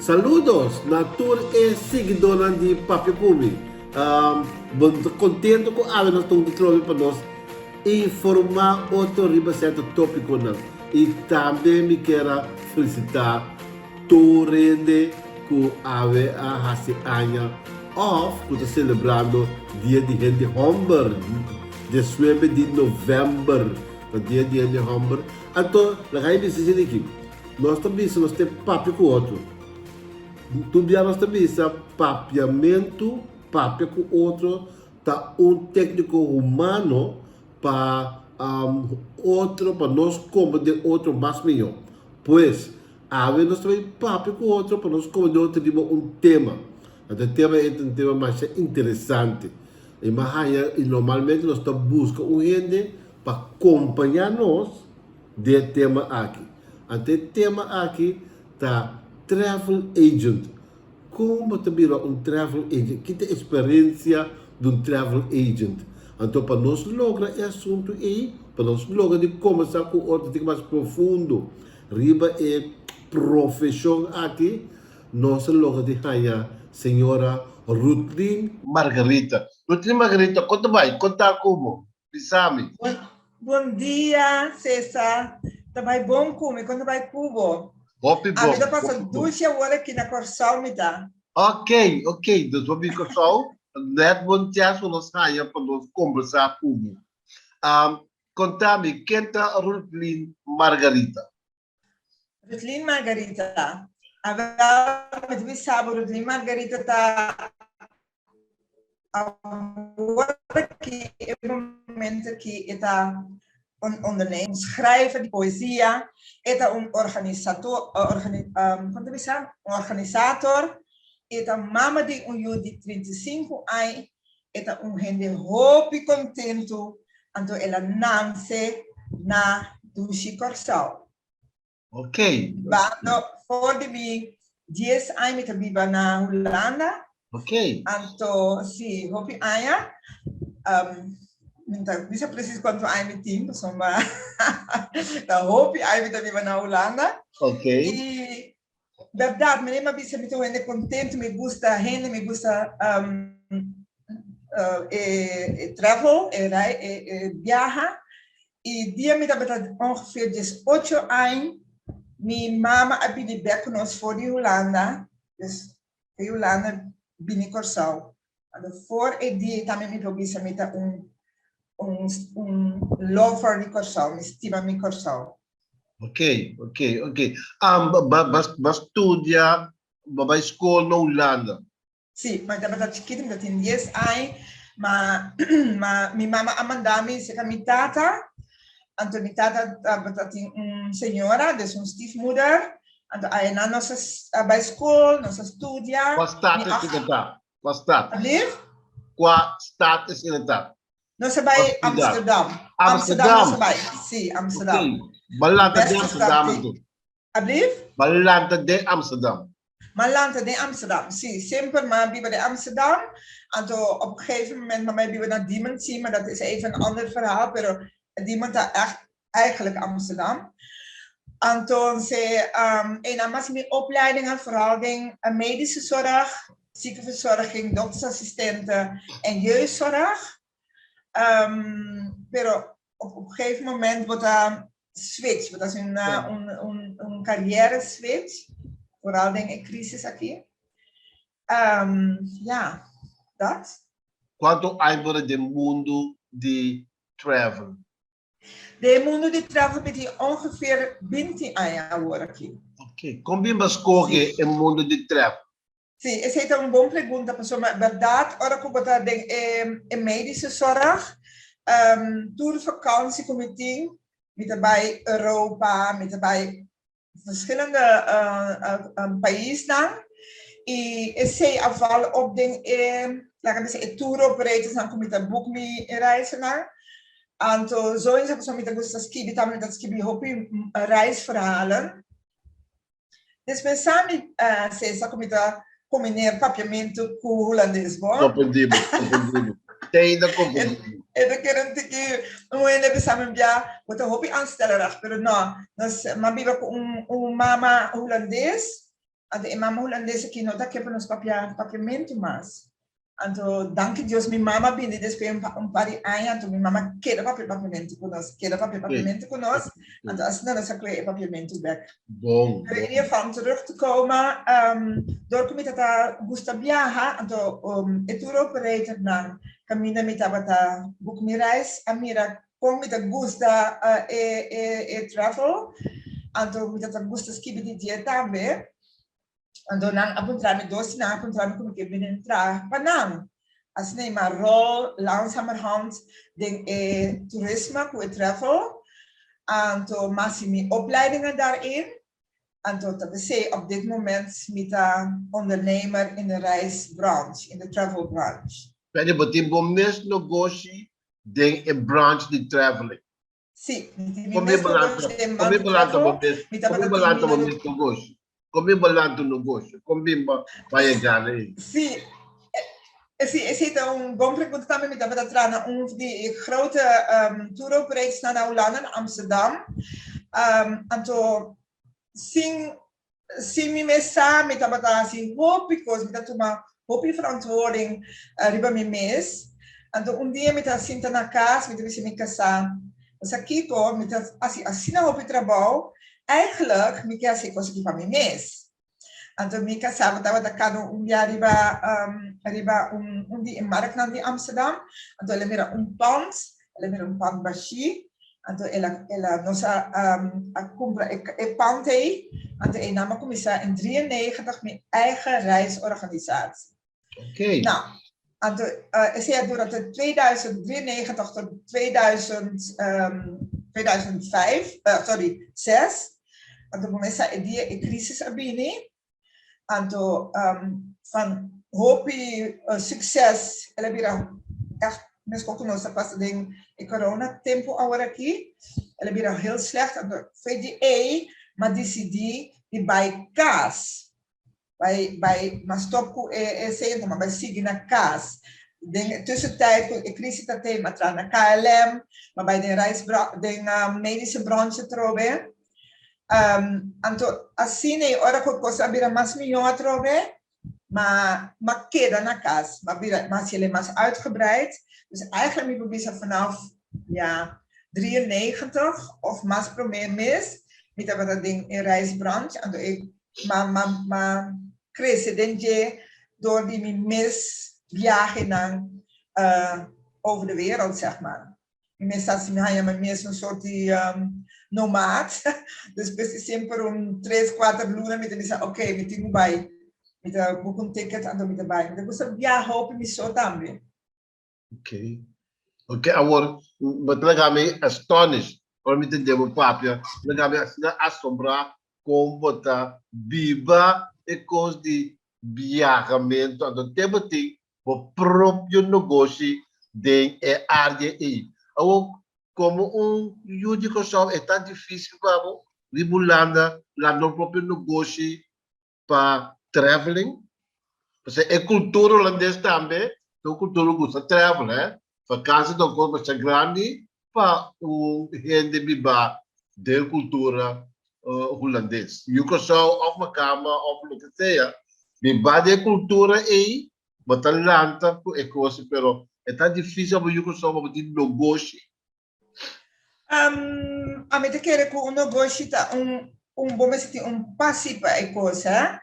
Saludos na tur e siguidónan di Papia Ku Mi. Bo ta kontento ku awe nos ta huntu trobe pa nos informá otro riba sierto tópikonan. I tambe mi kier a felisitá tur hende ku awe a hasi aña òf ku ta selebrando Dia di Hende Hòmber, diesnuebe di novèmber ta Dia di Hende Hòmber. Anto laga e bisa esei aki. Nos ta bisa nos te papia ku otro. Tur bia nos ta bisa papiamentu, papia ku otro ta un tekniko humano pa otro, pa nos komprende otro mas mihó. Pues, awe nos ta bai papia ku otro pa nos komprende otro riba un tema. Anto e tema ei ta un tema masha interesante. I mi a haña, i normalmente nos ta buska un hende pa kompañá nos den e tema aki. Anto e tema aki ta travel agent. Kon bo ta bira un travel agent? Ki ta eksperensia di un travel agent? Anto pa nos logra e asuntu ei, pa nos logra di kombersá ku otro tin mas profundo riba e profeshon aki, nos a logra di haña señora Rutlin Margarita. Rutlin Margarita, kon ta bai? Kon ta ku bo? Bisa mi. Bon dia, Cesar. Ta bai bon ku mi. Kon ta bai ku bo? Hopi bon. Ami ta pasa dushi awor aki na Kòrsou mi ta. Ok, ok. Dus bo bin Kòrsou. Nèt bon chèns ku nos haña pa nos kombersá ku bo. Konta mi, ken ta Rutlin Margarita? Rutlin Margarita. Awel, mi ta bisa bo, Rutlin Margarita ta awor aki, e momento aki, e ta un ondernemer, un schrijver di poesia, e ta un organisator, kon ta bisa? Un organisator, e ta mama di un yu di 35 aña, e ta un hende hopi kontentu, anto el a nanse na Dushi Kòrsou. Ok. Bando for di mi dies aña mi ta biba na Hulanda. Ok. Anto si, hopi aña. Mi no ta bisa presis kuantu aña mi tin, pasobra ta hopi aña mi ta biba na Hulanda. Ok. I Berdad, mi a bisa mi ta un hende contento, mi gusta hende, mi gusta e travel, e rei, e biaha. Y dia mi tabata ongeveer diesocho aña, mi mama a bini bek cu nos for di Hulanda, dus di Hulanda bini Corsou. Anto for e dia ei tambe mi por bisa mi ta un un un lover di Corsou, mi stima mi Corsou. Ok, ok, ok. Um, ba, ba, ba studia, ba bai school na Hulanda. Sí, mi tabata chikitu, mi tabatin dies aña, ma, ma mi mama a manda mi serka mi tata, anto mi tata tabata tin un señora, dus un stiefmoeder, anto aynan nos a bai school, nos a studia. Kua stad esei ta? Kua stad? Alblief? Kua stad esei ta? Nos a bai Amsterdam. Amsterdam nos a bai. Sí, Amsterdam. Ok. Ba lanta den Amsterdam anto. Alblief? Ba lanta den Amsterdam. M'a lanta den Amsterdam, sí. Semper m'a biba den Amsterdam. Anto op een gegeven moment m'a bai biba na Diemen, sí, maar dat is even een ander verhaal, pero Diemen ta echt eigenlijk Amsterdam. Antonse, einan m'a hasi mi opleidingen, vooral den medische zorg, ziekenverzorging, doktersassistenten en jeugdzorg. Pero op un gegeven moment bo ta switch, bo ta hasi un, un carrière switch, vooral den e crisis aki. Ja, dat. Cuanto aña bo ta den mundo di travel? Den e mundu di travel mi tin ongeveer binti aña awor aki. Ok, kon bin bo a skohe e mundu di travel? Sí, esei ta un bon pregunta pasobra bèrdat ora ku bo ta den e medische zorg, tur vakansi ku mi tin mi ta bai Europa, mi ta bai verschillende paisnan y esey a val op den e, laga bisa, e tour operatorsnan cu mi ta boek mi reizennan. Anto zo eens pasobra mi ta gusta skibi tambe, mi ta skibi hopi reisverhalen. Despues sa mi Cesar cu mi ta combineer papiamento cu Hulandes, bo? Comprendí bo, comprendí bo. Te ainda comprendí bo. E ta kere un tiki un hende bisa mi bia, bo ta hopi aanstellerig, pero no, nos, m'a biba cu un, un mama Hulandes, Anto e mama hulandes aki no ta ke pa nos papia papiamentu mas. Anto danki Dios mi mama a bini despues un un par di aña, anto mi mama keda papia papiamentu ku nos, keda papia papiamentu ku nos, anto asina nos a kue e papiamentu bek. Bon, Pero in bon. ieder geval, om terug te komen, door ku mi tata gusta biaha, anto e tour operatornan kaminda mi tabata boek mi reis a mira kon mi ta gusta e e e travel, anto mi tata gusta skibi di dje tambe. Anto nan a puntra mi, dos di nan a puntra mi ku mi ke bini traha pa nan. Asina i m'a rol langzamerhand den e turisme ku e travel. Anto m'a hasi mi opleidingen daarin. Anto ta p'esei op dit moment mi ta ondernemer in de reisbranche, in de travelbranche. Penny, bo tin bo mes negoshi den e branch di traveling. Sí, mi tin mi Kon mi mes balanta, negoshi den kon mi man balanta bo travel, mes, mi kon mi tabata tin balanta mi bo nego. mes negoshi? Kon mi balanta un negoshi? Kon mi ba ba yega na ei? Sí, sí, esei ta un bon pregunta tambe. Mi tabata traha na un di e grote tour operators na Hulanda, na Amsterdam. Anto sin sin mi mes sa mi tabata hasi hopi kos, mi ta tuma hopi verantwoording riba mi mes. Anto un dia mi ta sinta na kas, mi ta bisa mi kasá, Bo sa kiko, mi ta hasi asina hopi trabou, eigenlijk mi ke hasi e kos aki pa mi mes. Anto mi kasá bo tabata kano un bia riba riba un un di e marktnan di Amsterdam, anto el a mira un pand, el a mira un pand bashí, Anto el a, el a, nos a, a cumpra e, e pand ei. Anto einan a cuminsa in 93 mi eigen reisorganisatie. Oké. Nou, anto uh, esei a dura tot 2093 tot 2000, um, 2005, uh, sorry, 6. Anto cuminsa e dia e crisis a bini. Anto um, van hopi uh, succes, el a bira echt, meskos ku nos ta pasa den e corona tempo awor aki, el a bira heel slecht. Anto VDA m'a disidí di bai kas. Bai, bai, m'a stop ku e, e centro, m'a bai sigui na kas. Den e tussentijd ku e crisis ta te, m'a traha na KLM, m'a bai den reisbra, den uh, medische branche trobe. Um, anto asina e ora ku kos a bira mas mihó atrobe, ma m'a keda na kas, m'a bira, m'a hasiel mas uitgebreid. Dus eigenlijk mi por bisa vanaf, ja, 93 of mas promé mes, mi tabata den e reisbranche, anto e m'a m'a m'a krese den dje door di mi mes biahenan uh, over de wereld, zeg maar. Mi mes ta mi haña mi mes un soort di nomad. Despues di semper un tres, kuater luna mi ta bisa ok, mi tin ku bai. Mi ta boek un ticket anto mi ta bai. Mi ta gusta biaha hopi mi so tambe. Ok. Ok, awor bo ta laga mi astonished ora mi tende bo papia. Bo ta laga mi asina asombrá kon bo ta biba e kos di biahamentu. Anto te bo tin bo propio negoshi den e área ei. Awor, komo un yu di Kòrsou e ta difísil pa bo riba Hulanda lanta un propio negoshi pa traveling? Pasobra e kultura hulandes tambe ta un kultura ku gusta travel, hè. Vakansi ta un kos masha grandi pa un hende biba den kultura hulandes. Yu Kòrsou òf Makamba òf loke sea, biba den e kultura ei, bo ta lanta ku e kos, pero e ta difísil pa yu Kòrsou pa bo tin nogoshi. Ami ta kere ku un nogoshi ta un un bo mester tin un pasi pa e kos, hè.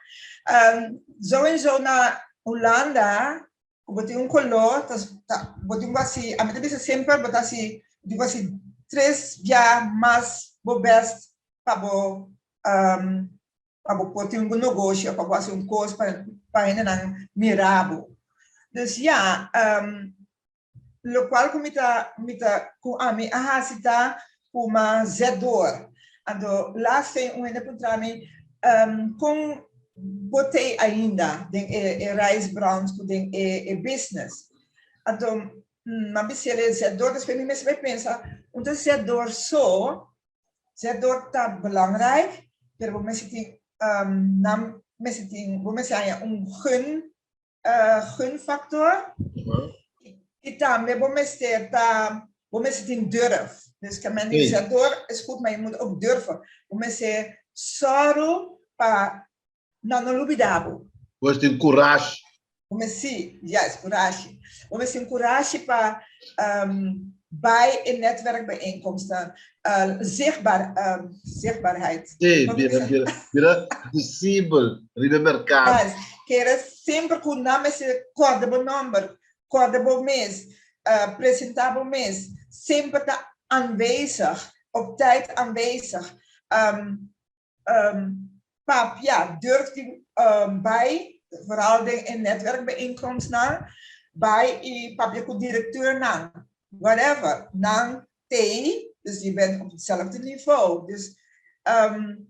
Sowieso na Hulanda ku bo tin un koló ta ta bo tin ku hasi ami ta bisa semper bo ta hasi bo tin ku hasi tres bia mas bo best pa bo pa bo por tin un negoshi of pa bo hasi un kos pa pa hendenan mira bo. Dus ya lokual ku mi ta mi ta ku ami a hasi ta ku m'a zet door. Anto laatst tin un hende puntra mi kon bo t'ei ainda den e e reisbranche ku den e e business. Anto m'a bis'el e zet door despues mi mester bai pensa un ta zet door so, zet door ta belangrijk pero bo mester tin nan mester tin bo mester haña un gun gunfactor. I tambe bo mester ta, bo mester tin durf. Dus ke men di zet door is goed, maar je moet ook durven. Bo mester sòru pa Nan no lubida bo. Bo tin kurashi. Bo mester, juist, kurashi. Bo mester tin kurashi pa bai e netwerkbijeenkomsten, zichtbaar, zichtbaarheid. Sí, bira, bira, bira visibel riba e merkado. Juist, kere semper ku nan mester kòrda bo nòmber, kòrda bo mes, presentá bo mes, semper ta aanwezig, op tijd aanwezig. Papia, durf di bai, vooral den e netwerkbijeenkomstnan, bai i papia ku direkteurnan, whatever, nan t'ei, dus je bent op hetzelfde niveau. Dus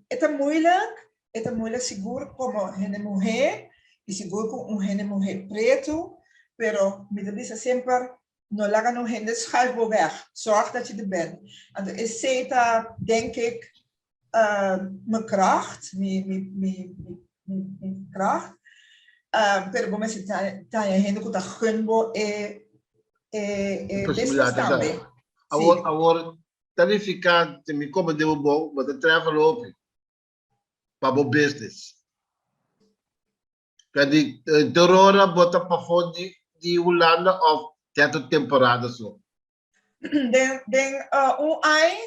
e ta moeilijk, e ta moeilijk sigur komo hende muhé i sigur ku un hende muhé pretu, pero mi ta bisa semper No laga no hende schuif bo weg. Zorg dat je er bent. Anto esey ta, denk ik, mi kracht, mi, mi, mi, mi, mi kracht. Pero bo mester taña hende ku ta gun bo e, e, e business tambe. Awor, awor, ta nifiká, si mi komprendé bo bon, bo ta travel hopi pa bo business. Ka di tur ora bo ta pafó di di Hulanda òf sierto temporada so? Den den un ai,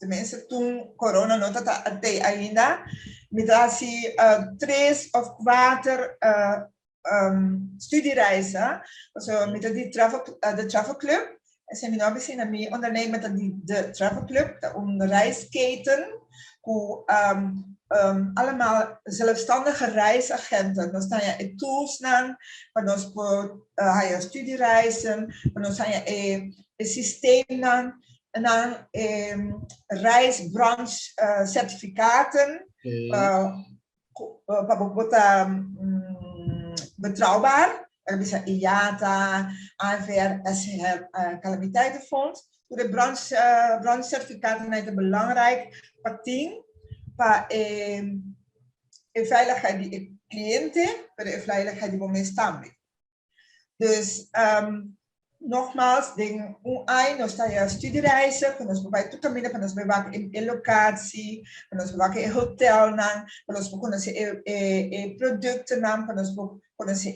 tenminste tun corona no ta ta ainda, mi ta hasi tres òf kuater studiereizen. Pasobra mi ta di travel de travel club. Esei mi no a bisa na mi onderneming ta di de travel club, ta un reisketen ku allemaal zelfstandige reisagenten. Nos ta haña e toolsnan pa nos por haña studiereizen, pa nos haña e systeemnan, nan e reisbranche certificaten pa bo por ta betrouwbaar. Bo bisa IATA, ANVR, SCR, Calamiteitenfonds. Tur e branche, branche certificaten ta belangrijk pa tin pa e e veiligheid di e cliente, pero e veiligheid di bo mes tambe. Dus nogmaals, den un ai nos ta ya studiereizen, ku nos por bai tur kaminda pa nos bai wak e lokatie, pa nos por wak e hotelnan, pa nos por konosé e produktonan, pa nos por konosé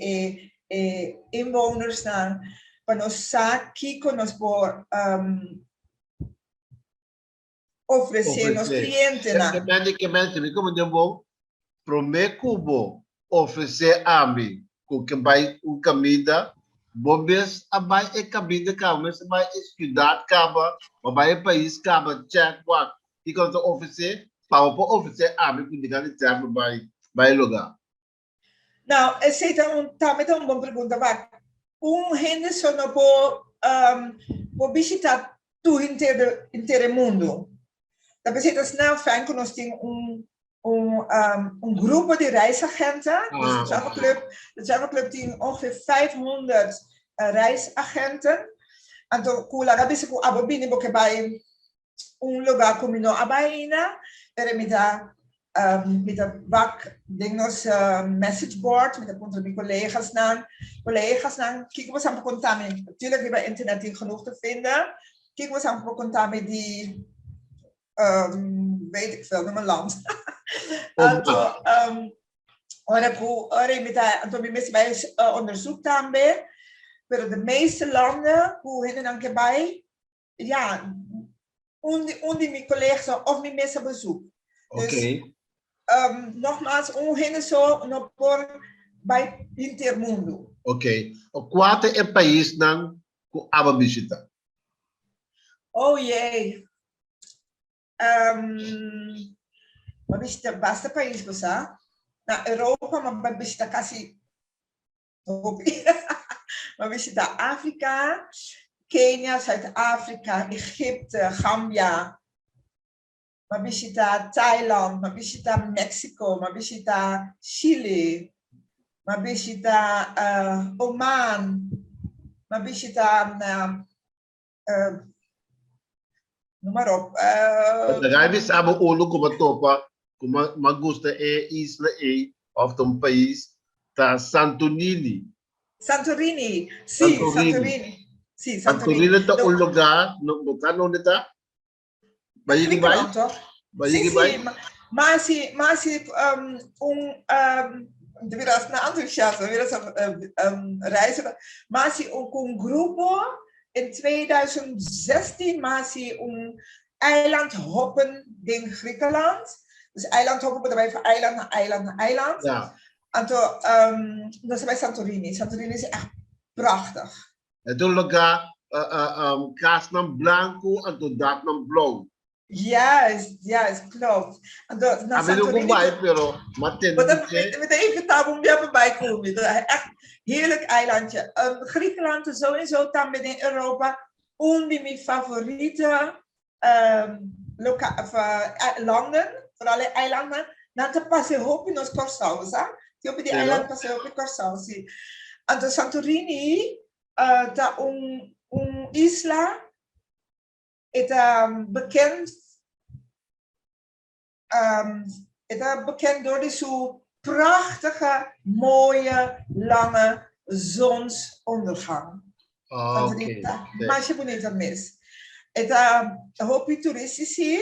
e inwonersnan, pa nos sa kiko nos por ofresé nos klientenan. Ke men, mi komprendé bon, promé ku bo ofresé ami ku ke bai un kaminda, bo mes a bai e kaminda kaba, bo mes a bai e siudat kaba, bo a bai e pais kaba, chèk wak kiko nan ta ofresé, pa bo por ofresé ami ku diga di tèmpo bai bai e lugá. Nou, esei ta un, tambe ta un bon pregunta. Wak, un hende so no por, por bishita tur henter, henter e mundu. Ta p'esei ta snel fijn ku nos tin un, un, un grupo di reisagenten. Dus de Travel Club, de Travel Club tin ongeveer 500 reisagenten. Anto ku laga bisa ku abo bini bo ke bai un lugar ku mi no a bai ainda, pero mi ta mi ta wak den nos message board, mi ta puntra mi kolegasnan, kolegasnan, kiko boso por konta mi? Natuurlijk riba internet tin genoeg te vinden. Kiko boso por konta mi di weet ik veel, noem een land. Anto, ora ku, ora mi ta, anto mi mester bai onderzoek tambe, pero de meeste landen ku hendenan ke bai, Ja, un di, un di mi collega's of mi mes a bezoek. Oké. Dus, nogmaals, un hende so no por bai henter mundu. Oké. Kua ta e paisnan ku abo bishita? Oh jee. M'a bishita basta pais bo sa. Na Europa m'a bishita kasi Hopi. M'a bishita Afrika, Kenia, Zuid-Afrika, Egypte, Gambia. M'a bishita Thailand, m'a bishita Mexico, m'a bishita Chile, m'a bishita Oman, m'a bishita noem maar op. Laga mi bisa bo unu ku bo topa ku mi gusta e isla ei òf ta un pais ta Santorini. Santorini, si, Santorini. Si, Santorini. Santorini ta un lugá, bo sa nunde ta? Ba yegi bai? Griekenland, toch? Ba yegi bai? Si, si. M'a hasi, m'a hasi um, un, um, mi ta bira asina entusiasta, mi ta bira um, reis. M'a hasi un, ku un grupo in 2016 m'a hasi un eilandhoppen den Griekenland. Dus eilandhoppen bo ta bai van eiland na eiland na eiland. Ja. Anto um, nos a bai Santorini. Santorini is echt prachtig. E ta un lugá kasnan blanku anto daknan blou. Juist, juist, klopt. Anto na A mi no ku Santorini bai pero m'a tende Bo ta di dje. mi ta invitá bo un bia pa bai ku mi. Ta echt heerlijk eilandje. Griekenland sowieso tambe den Europa un di mi favorite loka of landen, vooral e eilandnan. Nan ta pasa e hopi nos Kòrsou, sa? Tin hopi di Pero eiland pasa e hopi Kòrsou, si. Anto Santorini ta un un isla E ta bekend e ta bekend door di su prachtige, mooie, lange zonsondergang. Oké. Masha bunita mes. E ta hopi turistici,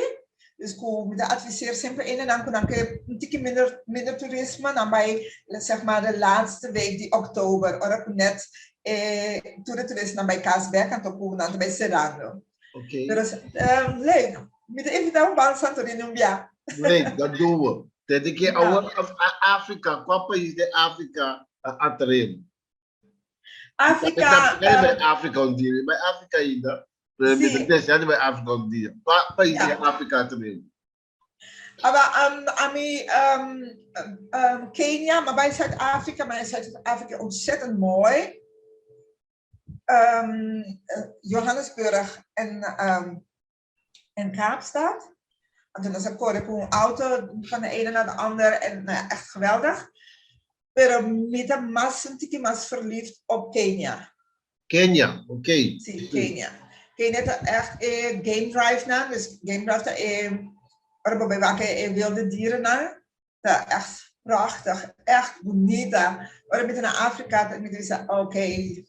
dus ku mi ta adviseer semper enenan ku nan ke un tiki minder minder turisme, nan bai zeg maar de laatste week di oktober, ora ku net e tur e turistanan bai kas bek anto ku nan ta bai serando. Oké. Pero leuk. Mi ta invitá un ban Santorini un bia. Leuk, dat doen we. Tende ke Ja. awor Afrika, kua pais den Afrika a atraé bo? Afrika, Mi ta bai Afrika un dia, mi bai Afrika ainda, pero mi ta Sí. desea di bai Afrika un dia. Kua pais Ja. den Afrika a atraé bo? Aba, ami Kenia, ma bai Zuid-Afrika, ma Zuid-Afrika ontzettend mooi. Johannesburg en, en Kaapstad. Anto nos a kore ku un auto van de ene naar de ander en nou ja, echt geweldig. Pero mi ta mas un tiki mas verliefd op Kenia. Kenia, oké. Sí, Kenia. Kenia ta echt e game drive nan, dus game drive ta e ora bo bai wak e wilde dierennan, ta echt prachtig, echt bunita. Ora mi ta na Afrika ta mi ta bisa oké,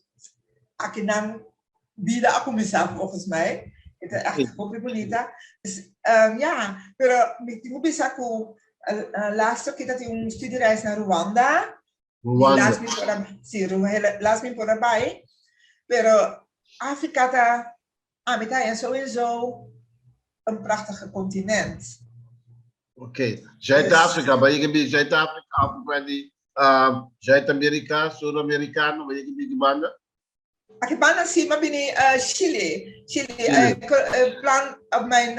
akinan bida a kuminsá volgens mij. E ta echt hopi bunita. Dus ja, pero mi tin ku bisa ku laatste keer tatin un studiereis na Rwanda. Rwanda. Helaas mi por a, sí, helaas mi por a bai, pero Afrika ta, ami ta haña sowieso un prachtige continent. Ok, Zuid-Afrika, ba yega bi Zuid-Afrika, Afrika di Zuid-Amerika, Sur-Amerikano, ba yega bi di banda? Aki banda sí, m'a bini Chili. Chili, Chili. Plan op mijn,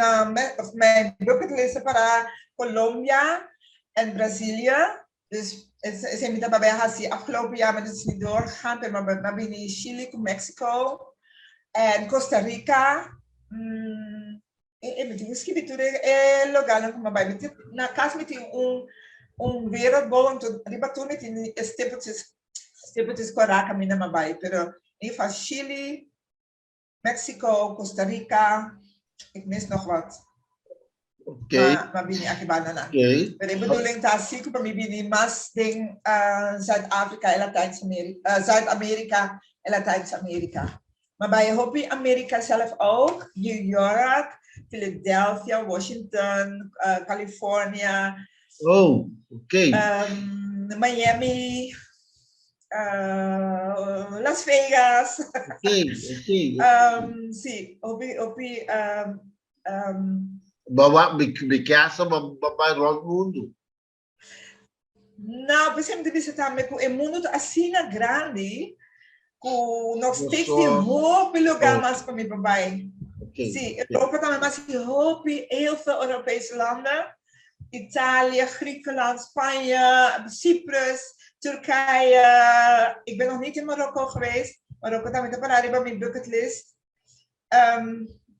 op mijn bucketlist ta para Colombia en Brazilië. Dus esei mi ta babia hasi afgelopen jaar, maar dat is niet doorgegaan. Pero m'a bini Chili ku Mexico en Costa Rica. E mi tin ku skibi tur e loganan ku m'a bai. Mi tin, na kas mi tin un un wereldbol, anto riba tur mi tin e stipeltjes, stipeltjes kòrá kaminda m'a bai. Pero in ieder geval Chili, Mexico, Costa Rica, ik mis nog wat. Oké. Ma bini aki banda nan. Oké. Pero e bedoeling ta así ku pa mi bini mas den Zuid-Afrika en Latijns-Amerika, Zuid-Amerika en Latijns-Amerika. Ma bai hopi Amerika zelf ook, New York, Philadelphia, Washington, California. Oh, oké. Miami, Las Vegas. Oké, oké. Sí, hopi, hopi. Ba wa, mi, mi casa ba, ba bai rond mundo. Nou, p'esei mi ta bisa tambe ku e mundu ta asina grandi ku nog Nos steeds tin so- hopi lugá Oh. mas pa mi pa bai. Oké. Sí, Europa tambe mas tin hopi, heel veel Europese landen. Italië, Griekenland, Spanje, Cyprus, Turkije. Ik ben nog niet in Marokko geweest. Marokko tambe ta pará riba mi bucketlist.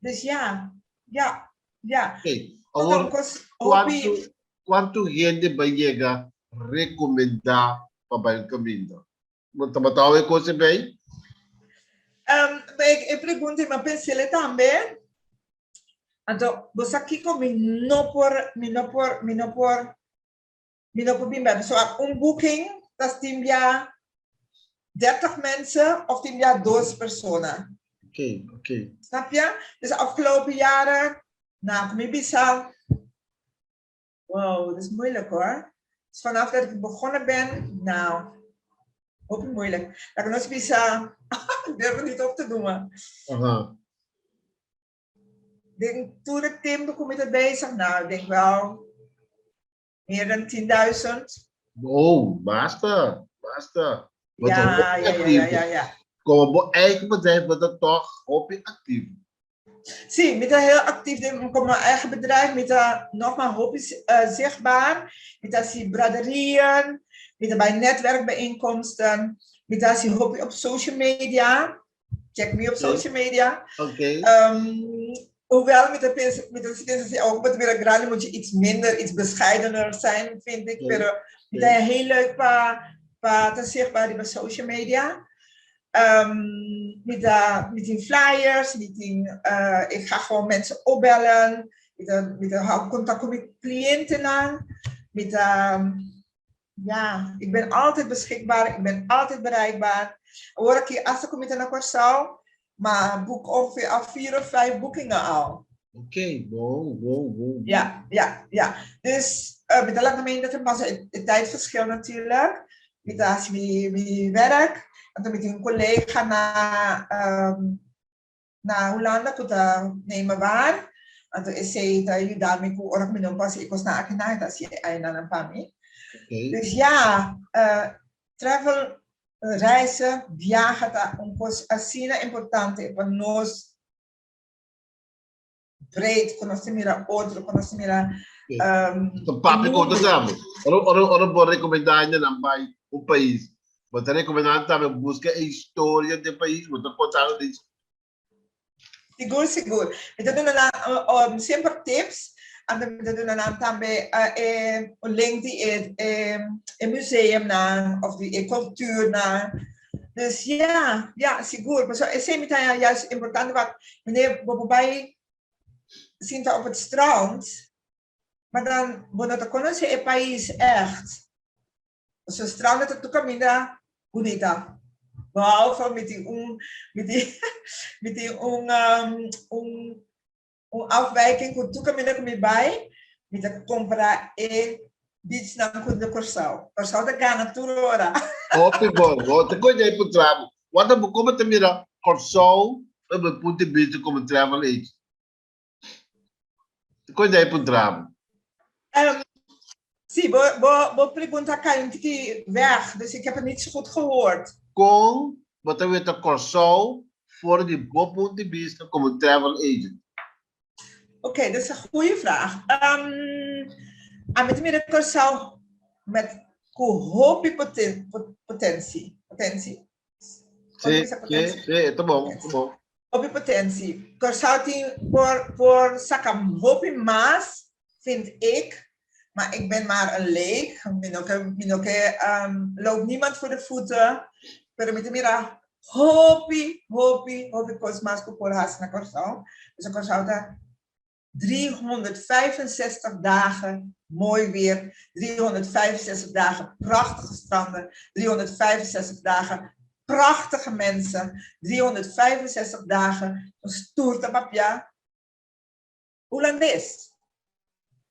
Dus ja, ja, ja. Oké, Tot awor een kos hopi. kuantu kuantu hende bai yega rekomendá pa bai un kaminda? Bo tabata awe kos ebei? Ik, e pregunta mi a pens'e tambe. Anto, bo sa kiko mi no por, mi no por, mi no por, mi no por bin bèk. So, un booking ta tin bia 30 mensen of tin bia dos persona. Oké, oké. Snap je? Dus afgelopen jaren, nou, ku mi bisa, Wow, dat is moeilijk hoor. Dus vanaf dat ik begonnen ben, nou, hopi moeilijk. Laat ik nos bisa, ik durf het niet op te noemen. Den tur e tempo ku mi ta bezig, nou, ik denk wel meer dan 10.000. Oh, basta, basta. Bo ta Ja, hopi ja, ja, ja, aktivo. ja, ja. Komo bo eigen bedrijf, bo ta tòg hopi aktivo. Sí, mi ta heel actief den komo eigen bedrijf, mi ta nog maar hopi zichtbaar. Mi ta hasi braderieën, mi ta bai netwerkbijeenkomsten, mi ta hasi hopi op social media. Check me op social media. Hoewel mi ta pensa, mi ta pensa si awo ku bo ta bira grandi moet je iets minder, iets bescheidener zijn, vind ik. Pero mi ta heel leuk pa pa ta zichtbaar riba social media. Mi ta mi tin flyers, mi tin ik ga gewoon mensen opbellen, mi ta mi ta hou contact ku mi cliëntennan, mi ta Ja, ik ben altijd beschikbaar, ik ben altijd bereikbaar. Awor aki hasta ku mi ta na Kòrsou, ma boek ongeveer al vier of vijf boekingen al. Oké, bon, bon, bon, bon. Ja, ja, ja. Dus mi ta laga meen dat er pas e tijdverschil natuurlijk. Mi ta hasi mi, mi werk, anto mi tin un collega na na Hulanda ku ta neema waar, anto esei ta yuda mi ku ora ku mi no por hasi e kosnan akinan e ta hasi e ainanan pa mi. Dus ya, travel, reizen, biaha ta un kos asina importante pa nos breed, ku nos ta mira otro, ku nos ta mira Ta papia ku otro tambe. Ora ora ora bo rekomendá hendenan bai un pais, bo ta rekomendá nan tambe buska e historia di e pais, bo ta konta algu di Sigur, sigur. Mi ta duna nan semper tips, anto mi ta duna nan tambe e un link di e e museumnan of di e cultuurnan. Dus ja, ja, sigur. Pasobra esei mi ta haña juist importante wak meneer bo por bai sinta op het strand, maar dan bo no ta conoce e pais echt. Pasobra strand ta tur caminda bunita. Behalve mi tin un, mi tin, mi tin un, un, un afwijking cu tur caminda cu mi bai, mi ta compara e beachnan cu di Corsou. Corsou ta gana tur ora. Hopi bon, bo ta koe djai puntra bo. Wak bo como ta mira Corsou pa bo punto di bista como travel agent? Ta koe djai puntra bo. Sí, bo, bo, bo pregunta kai un tiki weg, dus ik heb het niet zo goed gehoord. Kon bo ta weta Kòrsou for di bo punt di bista komo travel agent? Oké, dat is een goede vraag. Ami ta mira Kòrsou met ku hopi poten, potentie. Potentie? Sí, sí, sí, e ta bon, ta bon. Hopi potentie. Kòrsou tin por, por saka hopi mas, vind ik. Maar ik ben maar een leek. Mi no ke, mi no ke um, loop niemand voor de voeten. Pero mi ta mira hopi, hopi, hopi kos mas ku por hasi na Kòrsou. Dus Kòrsou ta 365 dagen mooi weer, 365 dagen prachtige stranden, 365 dagen prachtige mensen, 365 dagen nos tur ta papia Hulandes.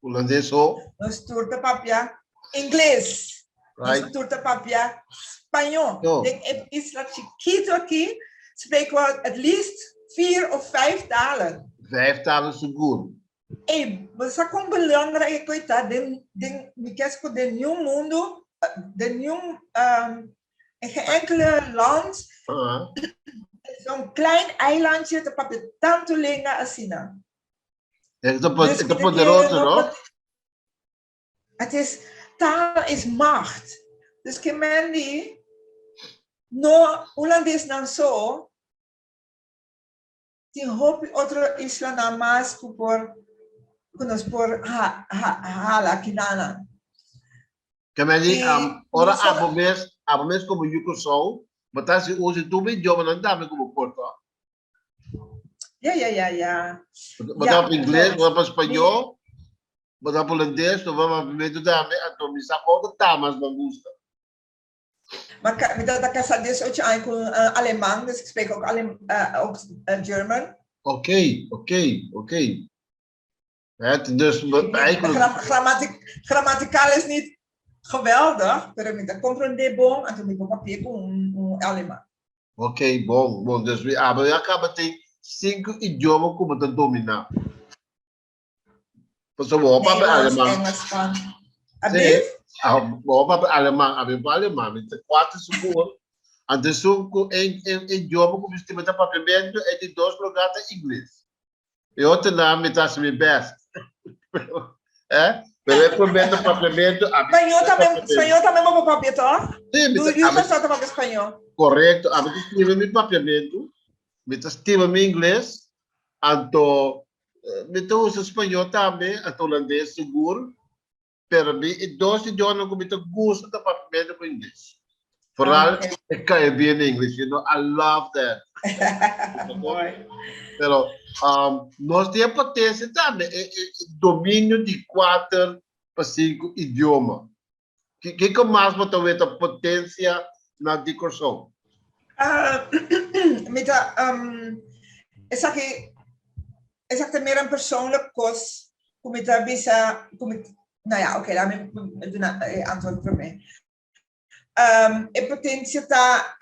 Hulandes ho? Nos tur ta papia Ingles. Nos tur ta papia Spañó. Den e isla chikitu aki spreken we at least vier of vijf talen. Vijf talen sigur. Ey, bo sa kon belangrijk e koe ta den, den, mi kier ku den niun mundu, den niun, in geen enkele land, zo'n klein eilandje ta papia tantu lenga asina. E ta poderoso, no? Het is, taal is macht. Dus ke men di, no Hulandesnan so, tin hopi otro islanan mas ku por, ku nos por ha, ha, hala kinanan. Ke men di, ora abo mes, abo mes komo yu Kòrsou, bo ta hasi uso di tur bo idiomanan tambe ku bo por, to? Ja, ja, ja, ja. Bo ta papia ingles, bo ta papia spañó, bo ta papia holandes, bo ta papia papiamentu tambe, anto mi sa otro taal mas bo gusta. Ma mi ta casá 18 aña cu un aleman, dus ik spreek ook, ook German. Oké, oké, oké. Het, dus eigenlijk... Grammaticaal is niet geweldig, pero mi ta comprende bon, anto mi por papia cu un aleman. Ok, bon, bon. Dus mi abo ya caba tin cinco idioma cu bo ta domina. Pasobra bo papia aleman. Engels, Spans. Abi? Bo papia aleman, abi pa aleman. Mi ta cuatro sigur. Anto esun cu e idioma cu mi stima ta papiamento, e di dos lugar ta ingles. E otro nan mi ta haci mi best. Eh? Pero e prome ta papiamento. Spañó tambe, spañó tambe bo por papia toch? Sí, mi ta. Yu ta papia spañó. Correcto, ami ta stima mi papiamento, mi ta stima mi ingles, anto mi ta usa spañó tambe, anto holandes sigur. Pero mi e dos idiomanan ku mi ta gusta ta papiamento ku ingles. Vooral e Caribbean English, you know, I love that. Mooi. Pero nos tin e potencia tambe, e dominio di kuater pa sinku idioma. Kiko mas bo ta weta potencia na di Kòrsou? Mi ta, esaki Esaki ta mira un persoonlijk kos ku mi ta bisa ku mi, nou ja, oké, laat mi duna e antwoord promé. E potensia ta,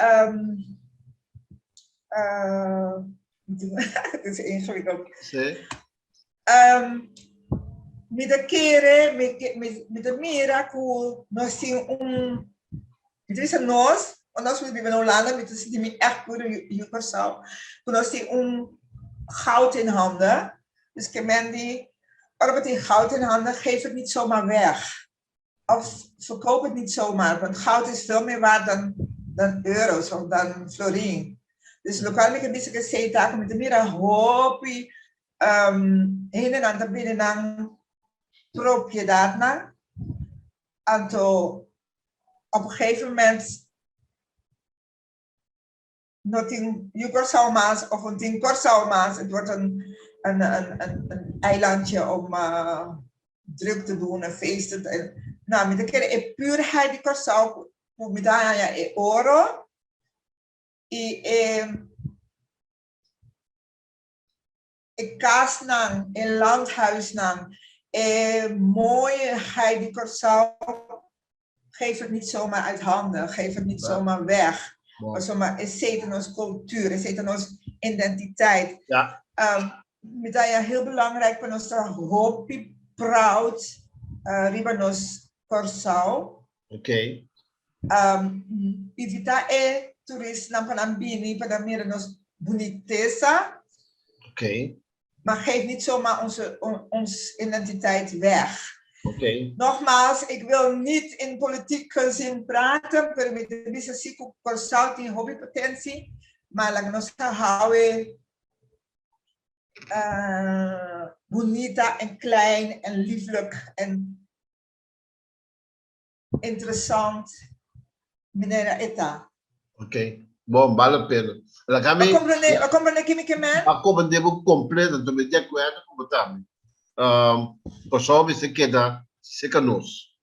het is ingewikkeld. Sí. Mi ta kere, mi ta mira ku nos tin un, mi ta bisa nos, ondanks ku mi biba na Hulanda, mi ta sinti mi ègt puru yu Kòrsou, ku nos tin un goud in handen. Dus ke men di, ora bo tin goud in handen, geef het niet zomaar weg. Of verkoop het niet zomaar, want goud is veel meer waard dan, dan euro's of dan florin. Dus lokual mi ke bisa ku esei ta ku mi ta mira hopi hendenan ta bini nan propiedatnan, anto op een gegeven moment no tin yu Kòrsou mas of no tin Kòrsou mas, het wordt een, een, een, een, een eilandje om druk te doen en feesten te. Nou, mi ta kere e puurheid di Kòrsou ku mi ta haña e oro i e e kasnan, e landhuisnan, e mooiheid di Kòrsou, geef het niet zomaar uit handen, geef het niet zomaar weg. Pasobra esei ta nos cultuur, esei ta nos identiteit. Mi ta haña heel belangrijk pa nos ta hopi proud riba nos Kòrsou. Invita e turistnan pa nan bini pa nan mira nos bunitesa. Maar geef niet zomaar onze, ons identiteit weg. Nogmaals, ik wil niet in politieke zin praten, pero mi ta bisa si ku Kòrsou tin hopi potensi, maar laga nos hou e bunita en klein en lieflijk en Interessant manera e ta. Ok, bon, bale la pena. Laga mi. Bo comprende, bo comprende ki mi ke men? A comprende bo completo, anto mi di acuerdo cu bo tambe. Kòrsou mester keda cerca nos.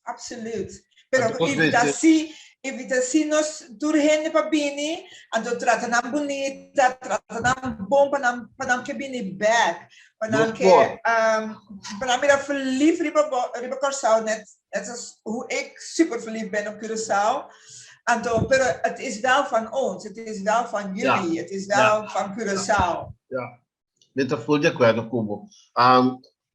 Absoluut. Pero evita si, evita si nos tur hende pa bini, anto trata nan bunita, trata nan bon pa nan, pa nan ke bini bek. Pa nan ke, pa nan mira verliefd riba bo, riba Kòrsou net, net als hoe ik super verliefd ben op Curaçao. Anto, pero het is wel van ons, het is wel van jullie, het is wel van Curaçao. Ja, mi ta full di akuerdo ku bo.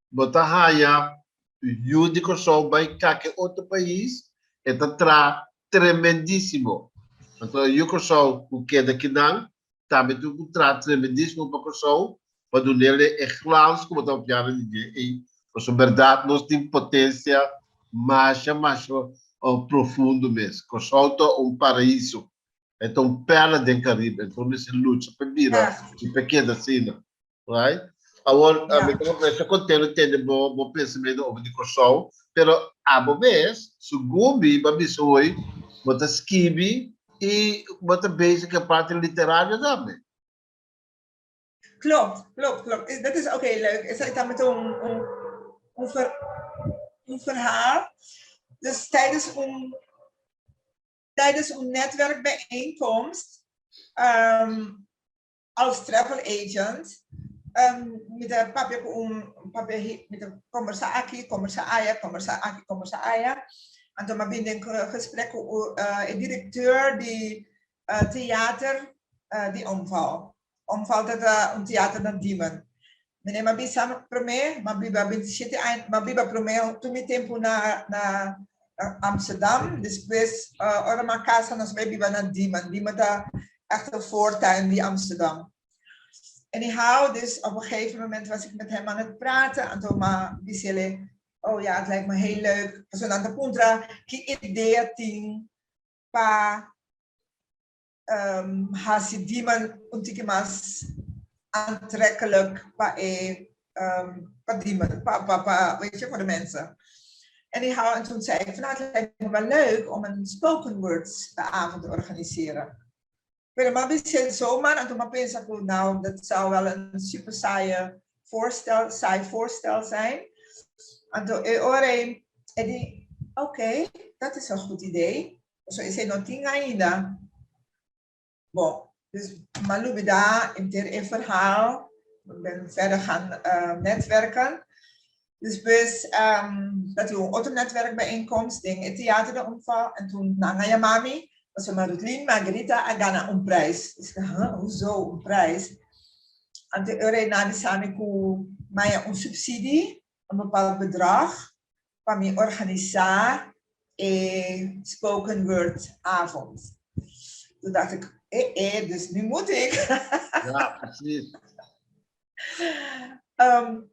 Bo ta haña yu di Kòrsou bai kake otro pais, e ta traha tremendísimo. Anto yu Kòrsou ku keda kinan tambe tin ku traha tremendísimo pa Kòrsou pa dun'el e glans ku bo ta papiando di dje ei. Pasobra bèrdat nos tin potensia masha masha profundo mes. Kòrsou ta un paraiso. E ta un perla den Caribe. Enton mester lucha pa bira i pa keda asina. Right? Awor, mi ta masha contento tende bo bo pensamiento over di Kòrsou, pero abo mes, segun mi, bo a bisa hoy, bo ta skibi i bo ta bezig ku e parti literario tambe. Klopt, klopt, klopt. Dat is ook heel leuk. Esaki tambe ta un, un, un, ver, un verhaal. Dus tijdens un, tijdens un netwerkbijeenkomst, um, als travel agent, Mi ta papia ku un papia mi ta kombersá aki, kombersá aya, kombersá aki, kombersá aya. Anto mi a bini den gesprek ku e direkteur di teater di Omval. Omval ta ta un teater na Diemen. Meneer mi a bisa promé, mi a biba 27 aña, mi a biba promé tur mi tempu na na Amsterdam, despues ora mi a kasa nos bai biba na Diemen. Diemen ta echt een voortuin di Amsterdam. Anyhow, dus op een gegeven moment was ik met hem aan het praten. Anto mi a bis'é, oh ja, het lijkt me heel leuk. Pasobra nan ta puntra ki idea tin pa hasi Diemen un tiki mas aantrekkelijk pa e pa Diemen, pa, pa, pa, weet je, voor de mensen. Anyhow, en toen zei ik van, nou, het lijkt me wel leuk om een spoken words avond te organiseren. Pero m'a bis'é zomaar, anto m'a pensa ku, nou, dat zou wel een super saaie voorstel, saai voorstel zijn. Anto e ora ei, e di, oké, dat is een goed idee. Pasobra esei no tin ainda. Bon, dus m'a lubidá henter e verhaal. Mi ben verder gaan netwerken. Despues ta tin un otro netwerkbijeenkomst den e Theater de Omval en toen nan a yama mi pasobra Rutlin Margarita a gana un prijs. Ik zei, huh, hoezo un prijs? Anto e ora nan a bisa mi ku mi a un subsidie, un bepaald bedrag, pa mi organisa e spoken word avond. Toen dacht ik, eh eh, dus nu moet ik. Ja, precies.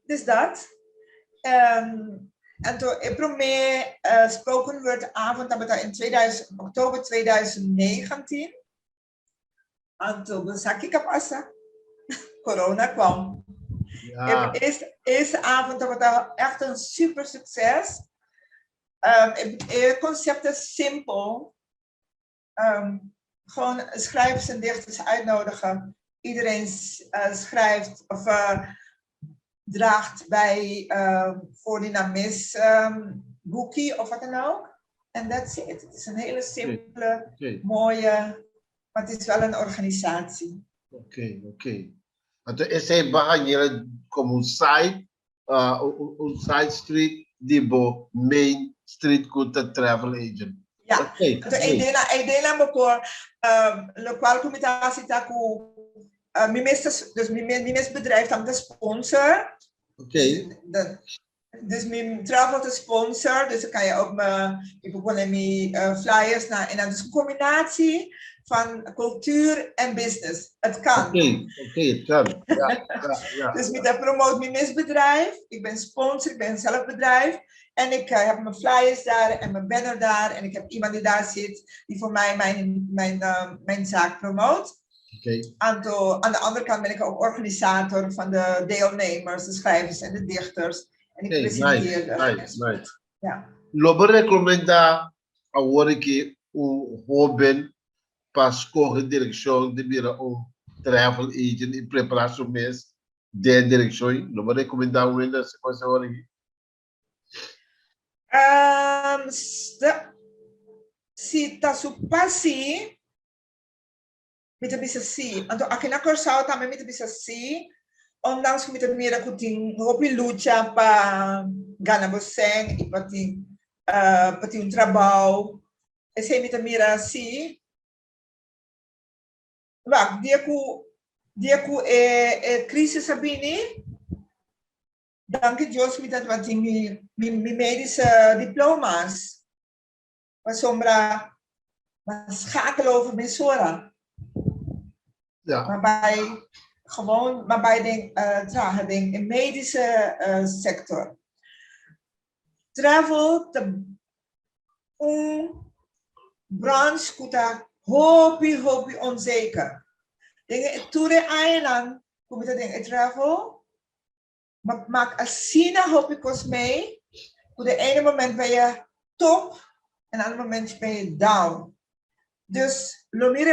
Dus dat. Anto e promé spoken word avond tabata in 2000, oktober 2019. Anto bo sa kiko a pasa? Corona kwam. Ja. E eerste, eerste avond tabata echt een super succes. E concept is simpel. Gewoon schrijvers en dichters uitnodigen. Iedereen schrijft of draagt bij voor die namis boekie of wat dan ook. En that's it. Het is een hele simpele, mooie, maar het is wel een organisatie. Oké. Anto esei baha yera como un side, un side street di bo main street cu ta travel agent. Ja, Oké, anto oké. E idea bo por, locual cu mi ta haci ta cu mi mes ta, dus mi mes bedrijf ta mi ta sponsor. Dus mi travel ta sponsor, dus dan kan je ook me, ik por pone mi flyers na, en dan dus een combinatie van cultuur en business. Het kan. Oké, het kan. Ja. Dus mi ta promote mi mes bedrijf, ik ben sponsor, ik ben zelf bedrijf. En ik heb mijn flyers daar en mijn banner daar. En ik heb iemand die daar zit, die voor mij mijn zaak promoot. Aan de andere kant ben ik ook organisator van de deelnemers, de schrijvers en de dichters. En ik Oké, presenteer nice, de nice, nice. Ja. Lo bo recomenda awor cu un hoben pa scoge direccion di bira un travel agent y prepara su mes den direccion? Lo bo recomenda un hende asina cu awor aki? Si ta su pasi, mi ta bisa si. Anto aki na Kòrsou tambe mi ta bisa si, ondanks ku mi ta mira ku tin hopi lucha pa gana bo sèn i pa tin un trabou. Esei mi ta mira si. Wak, dia ku e crisis a bini, danki Dios mi tabatin mi medische diploma's. Pasobra m'a schakel over mesora. M'a bai gewoon, m'a bai den traha den e medische sector. Travel ta un branche ku ta hopi, hopi onzeker. Den e tur e añanan ku mi ta den e travel, m'a maak asina hopi kos mee, ku de ene moment ben je top en ander moment ben je down. Dus lo mi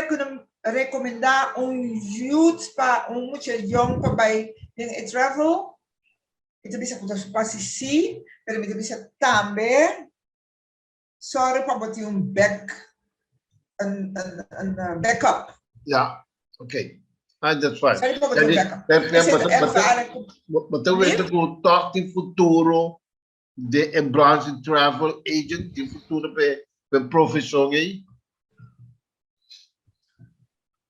recomenda un youth pa un mucha jong pa bai den e travel. Mi ta bisa ku ta su pasi si, pero mi ta bisa tambe sorry pa bo tin un backup. Ja, oké. Ah, that's fine. Sorry pa bo beka. Bo ta weten ku toch tin futuro de e branch di travel agent, tin futuro pe pe profesion ei?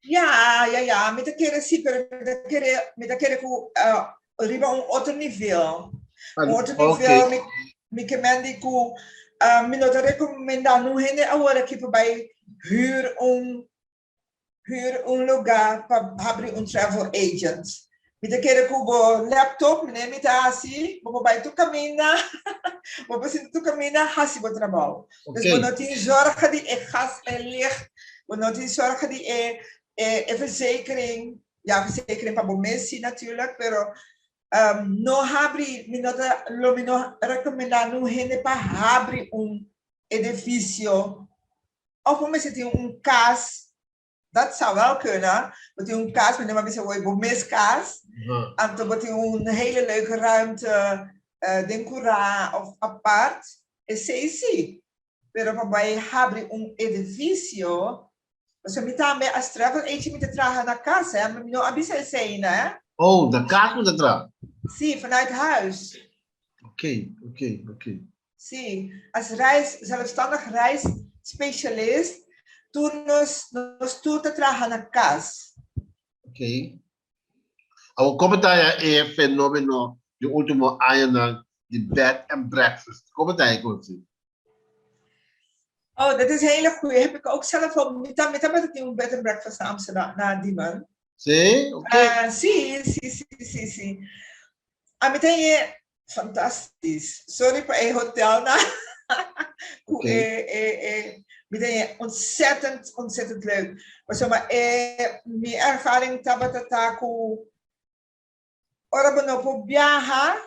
Ja, ja, ja, mi ta kere si, pero mi ta kere, mi ta kere ku uh, riba un otro nivel. Un otro nivel, mi, mi ke men di ku uh, mi no ta rekomendá nun hende awor aki pa bai huur un Huur un lugá pa habri un travel agent. Mi ta kere ku bo laptop, meneer mi ta hasi, bo por bai tur kaminda, bo por sinta tur kaminda hasi bo trabou. Dus bo no tin zorga di e gas en licht, bo no tin zorga di e e verzekering, ja verzekering pa bo mes si natuurlijk, pero no habri, mi no ta, lo mi no rekomendá nun hende pa habri un edifisio Of bo mester tin un kas, dat zou wel kunnen, bo tin un kas, meneer m'a bisa woi bo mes kas, anto bo tin un hele leuke ruimte den kurá of apart, esei si. Pero pa bai habri un edifisio, pasobra mi tambe as travel agent mi ta traha na kas, hè, mi no a bisa esei ainda, hè. Oh, na kas bo ta traha? Si, vanuit huis. Oké, oké, oké. Sí, as reis, zelfstandig reisspecialist, tur nos, nos tur ta traha na kas. Ok. Awor, como ta haya e fenomeno di ultimo añanan di bed and breakfast? Como ta haya conoci? Oh, dat is een hele goeie. Heb ik ook zelf al. Mi ta, mi tabata tin un bed and breakfast na Amsterdam, na Diemen. Sí? Ok. Sí, sí, sí, sí, sí. A mi ta haya Fantastisch. Sorry pa e hotelnan. Ku e, e, e, mi ta haña ontzettend, ontzettend leuk. Pasobra e, mi ervaring tabata ta ku ora bo no por biaha,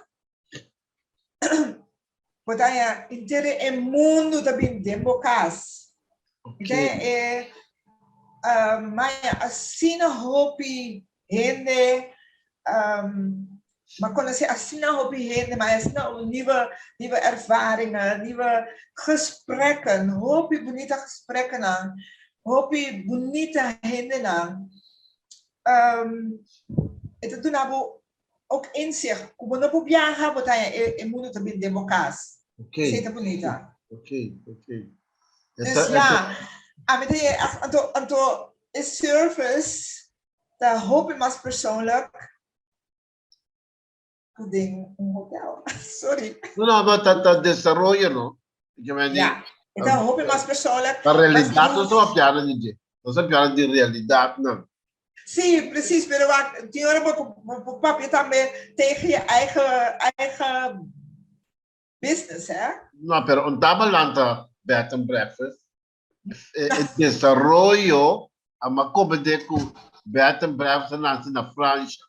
bo ta haña henter e mundu ta bin den bo kas. Mi ta haña e, maya asina hopi hende, m'a konosé asina hopi hende, m'a asina un nieuwe, nieuwe ervaringen, nieuwe gesprekken, hopi bunita gesprekkennan, hopi bunita hendenan. E ta duna bo ook inzicht ku bo no por biaha, bo ta haña e mundu ta bini den bo kas. Esei ta bunita. Dus ya, ami ta haña, anto, anto e service ta hopi mas persoonlijk ku den un hotel. Sorry. No, no, maar ta, ta desaroyo, no? Ik meen, Ja, e ta hopi mas persoonlijk. Ta realidad no ta papiando di dje. Nos ta papiando di realidad nan. Sí, precies, pero wak, tin ora bo, bo, bo papia tambe tegen je eigen, eigen business, hè? No, pero un taba lanta bed and breakfast. E desaroyo a m'a comprende cu bed and breakfast a nace na Francia.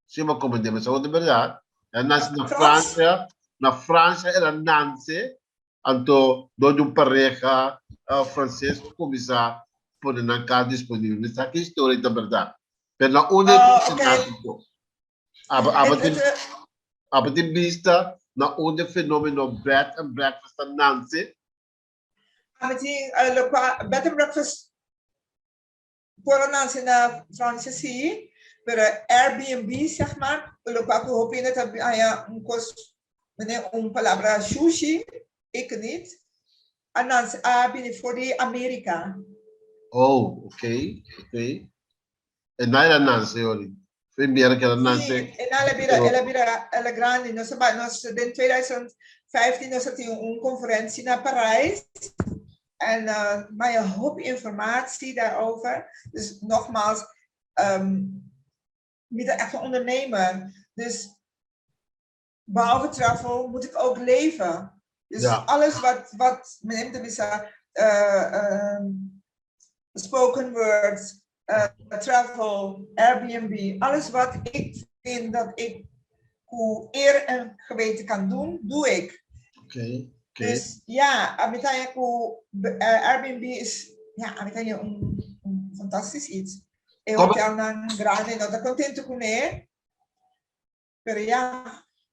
Si m'a comprende, mi sa di berdad. El a nace na Francia, na Francia el a nace, anto door di un pareha Frances cu cuminsa pone nan cas disponibel. Mi sa ki historia ta berdad. Pero na unda e cuminsa nace anto? Aba, aba tin, aba tin bista na unda e fenomeno bed and breakfast ta nace? Ami tin lokual bed and breakfast por a nase na Francia sí, pero Airbnb zeg maar, lokual ku hopi hende ta haña un kos mene un palabra shushi, ik niet, a nase a bini for di Amerika. Oh, oké, oké. E na el a nase ori. Primera que el a nase. Sí, e na el a bira, el a bira, el a grandi. Nos a bai, nos den 2015 nos a tin un conferencia na Parijs. En uh, maar een hoop informatie daarover. Dus nogmaals, um, mi ta echt een ondernemer. Dus behalve travel moet ik ook leven. Dus ja. alles wat, wat meneer te bisa, uh, um, spoken word, uh, travel, Airbnb, alles wat ik vind dat ik ku eer en geweten kan doen, doe ik. Oké. Okay. Okay. Dus ja, a mi ta haña ku Airbnb is, ja, a mi ta haña un, un fantastisch iets. E hotelnan grandi no ta contento kuné. Pero ja,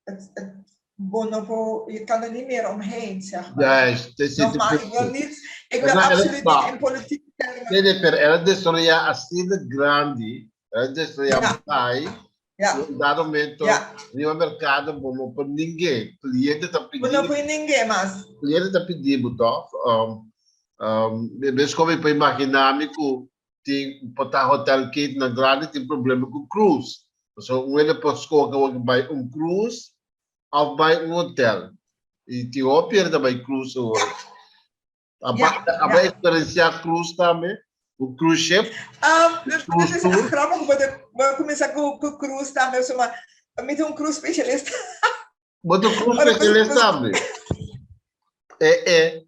het, het, bo no por, je kan er niet meer omheen, zeg maar. Juist, het is Nogmaals, ik wil niet, ik wil absoluut niet in politieke termen. Nee, nee, pero el a desaroyá asina grandi. El a desaroyá bai, un dado momento riba merkado bo no por ningué. Kliente ta pidi. Bo no por ningué mas. Kliente ta pidi bo tòg. Mes kon mi por imaginá mi ku tin por ta hotel ketennan grandi tin problema ku cruise. Pasobra un hende por skohe awor ke bai un cruise òf bai un hotel. I tin hopi hende ta bai cruise awor. A bai eksperensiá cruise tambe? Un cruise ship? Cruise tour? Grappig, bo a kuminsá ku cruise tambe, pasobra mi ta un cruise specialist. Bo ta un cruise specialist tambe? E e.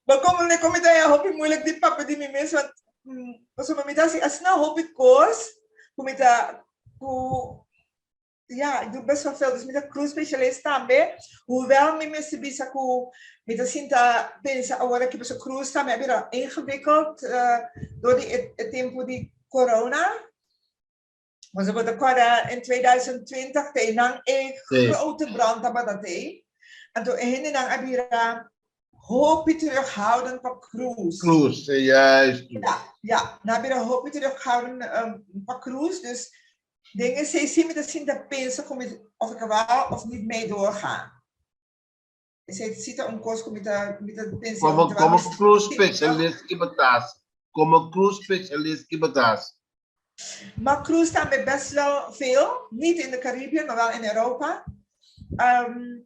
Bo komo mi komo ta haña hopi moeilijk di papia di mi mes, want pasobra mi ta hasi asina hopi kos ku mi ta ku ya, ik doe best wel veel, dus mi ta cruise specialist tambe, hoewel mi mester bisa ku mi ta sinta pensa awor aki pasobra cruise tambe a bira ingewikkeld dor di e tempu di corona. Pasobra bo ta kòrda in 2020 te nan e grote brand tabata te. Anto e hendenan a bira hopi terughoudend pa cruise. Cruise, sí, juist. Ja, ja, nan a bira hopi terughoudend pa cruise, dus den esei sí mi ta sinta pensa ku mi of ik er wel of niet mee doorga. Esei sí ta un kos ku mi ta mi ta pensa. Komo komo cruise specialist ki bo ta hasi? Komo cruise specialist ki bo ta hasi? Ma cruise tambe best wel veel, niet in de Caribbean, maar wel in Europa. Um,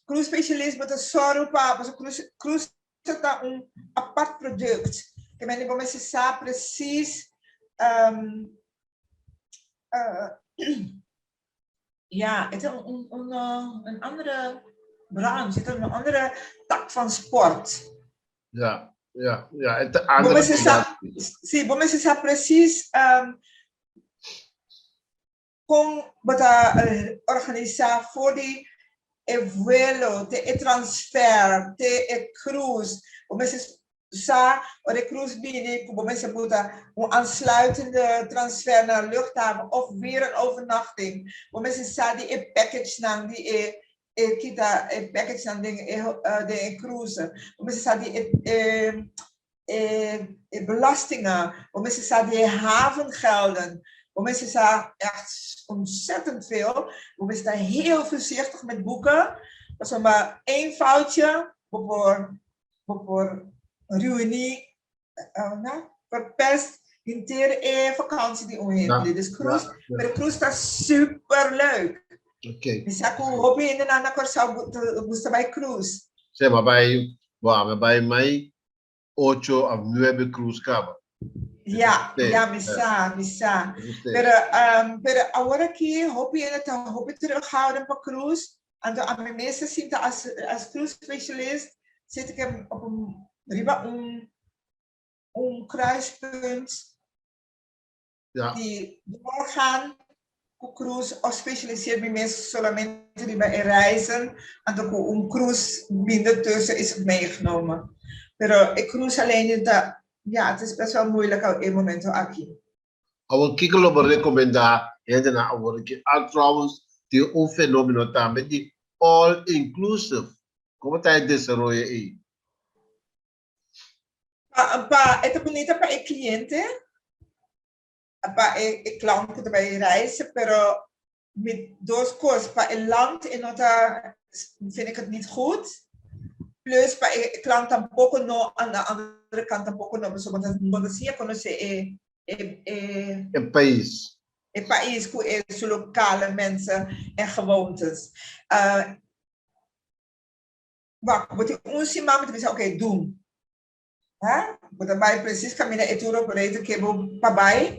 cruise specialist bo ta sòru pa, pasobra cruise, cruise ta un apart product. Ke mende bo mester sa precies um, uh, Ja, het is een andere branche, het is een andere tak van sport. Ja, het is een andere Sí, bo mester sa precies kon bo ta organisá for di e vuelo te e transfer te e cruise. Bo mester Sa ora e krus bini ku bo mester buta un aansluitende transfer na luchthaven of weer een overnachting. Bo mester sa di e packagenan di e e kita e packagenan den e den e cruise. Bo mester sa di e e e e belastingen. Bo mester sa di e havengelden. Bo mester sa echt ontzettend veel. Bo mester ta heel voorzichtig met boeken. Pasobra één foutje bo por Bo por reuní, no, verpest henter e vakantie di un hende. Dus cruise, pero cruise ta super leuk. Mi sa ku hopi hendenan na Kòrsou gusta bai cruise. Sí, m'a bai, bo, m'a bai mai ocho of nuebe cruise kaba. Ja, ja, mi sa, mi sa. Pero, pero awor aki hopi hende ta hopi terughoudend pa cruise. Anto ami mes ta sinta as, as cruise specialist, zit ik op een, riba un, un kruispunt di doorgaan ku cruise of specialiseer mi mes solamente riba e reizen, anto ku un cruise minder tussen is meegenomen. Pero e cruise alleen ta, ja, het is best wel moeilijk op e momento aki. Awor kiko lo bo rekomendá hendenan awor aki? Ah, trouwens tin un fenomeno tambe di all inclusive. Komo ta e desaroyo ei? Pa, pa, e ta bunita pa e kliente, pa e, e klant ku ta bai reise, pero mi dos kos, pa e land e no ta, vind ik het niet goed. Plus pa e klant tampoko no, aan de andere kant tampoko no, pasobra bo ta, bo ta siña konosé e, e, e. E pais. E pais ku e su lokale mensen en gewoontes. Wak, bo tin un siman, bo ta bisa, oké, doen. Ha? Bo ta bai precies kaminda e tour operator ke bo pa bai.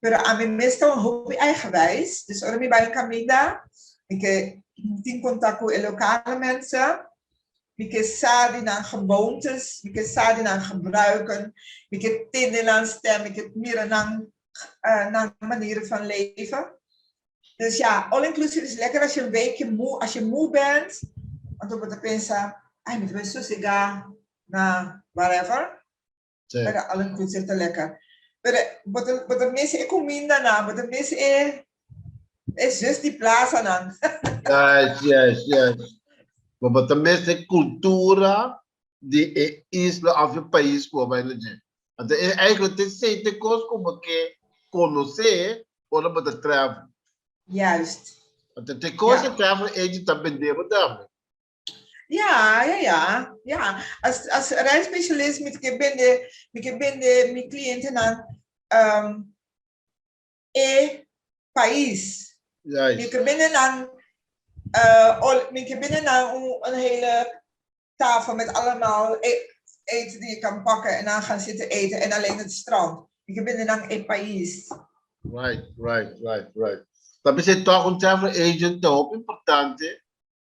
Pero ami mes ta un hopi eigenwijs. Dus ora mi bai un kaminda, mi ke tin kontak ku e lokale mensen. Mi ke sa di nan gewoontes, mi ke sa di nan gebruiken, mi ke tende nan stem, mi ke mira nan, nan manier van leven. Dus ja, all inclusive is lekker als je een weekje moe, als je moe bent, anto bo ta pensa, ay mi ta bai sosega na whatever. Pero all inclusive ta lekker. Pero bo ta, bo ta mis e kumindanan, bo ta mis e, e zus di plazanan. Yes. Bo bo ta mis e kultura di e isla of e pais ku bo bai na dje. Anto e eigenlijk te sei te kos ku bo ke konosé ora bo ta travel. Juist. Anto te kos e travel agent ta bende bo tambe. Ja, ja, ja, ja. Als, als reisspecialist mi ke bende, mi ke bende mi cliëntennan um, e pais. Mi ke bende nan, uh, ol, mi ke bende nan un, een hele tafel met allemaal e eten die je kan pakken en dan gaan zitten eten en alleen het strand. Mi ke bende nan e pais. Right. Ta p'esei tòg un travel agent ta hopi importante